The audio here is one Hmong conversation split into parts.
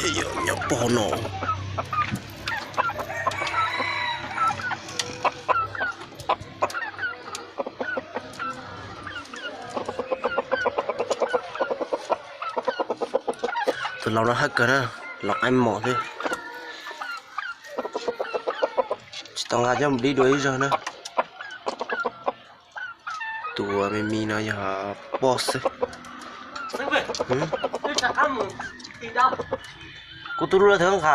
Nyob pog no. Tus laus no hawb kawg na, los qaib mos xwb. Tsis tau nqa coj mus dib dua ib zaug na. Tus me me no yog poj xwb. Kuv tus lub lawv thawv nqa.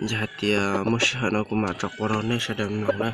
Yog hais tias muaj sij hawm no kuv mam tso quas rau nej sawv daws mloog na.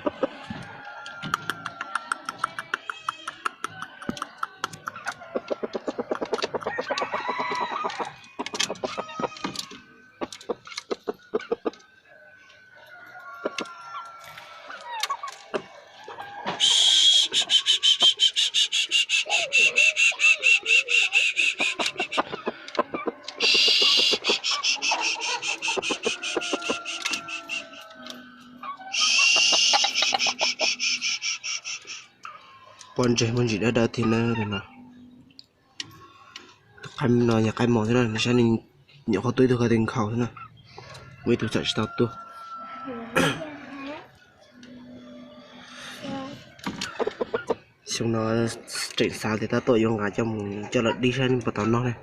Poj ntses muaj ntsis dawb dawb thiab na no. Tus qaib no yog qaib mos thiab na, saib nws nyuam qhuav tuaj ib tug ko tw nkhaus xwb na. Muaj ib tug tseem tsis tau tuaj. Xyoo no tseem xav tias tab tom yuav nqa coj mus coj los dib saib nws puas tau noj ne.